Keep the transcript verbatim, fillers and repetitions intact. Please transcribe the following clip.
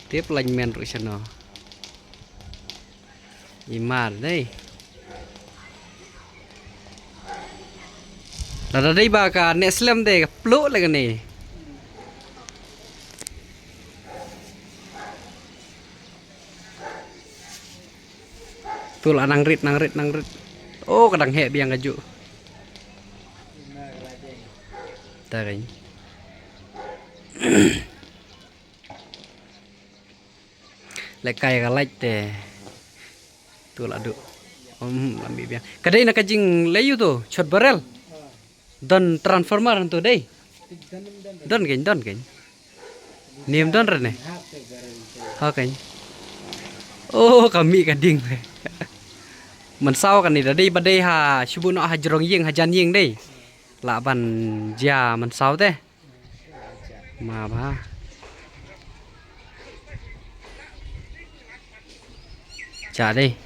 Tip lineman ruh shano. I mar dei. Lada dei ba ka neh slem dei ka pluh leh kane. Tu la nang rit, nang rit, nang rit. Oh, ka dang heh biang kajuh. Ta kan. Leh kai ka light te. Tu la duh. Um, lambi biang. Ka dei na ka jingleh ïu tu, shot barrel. Don transformer tu dei. Don kein, don kein. Nim don re ne. Ha kein. Oh, ka mih ka ding. Mynsaw kane da dei ba dei ha, shu buh noh ha jrong ïing, ha jan ïing dei. Lah ban jia mynsaw te. Ma ba. Cha dei.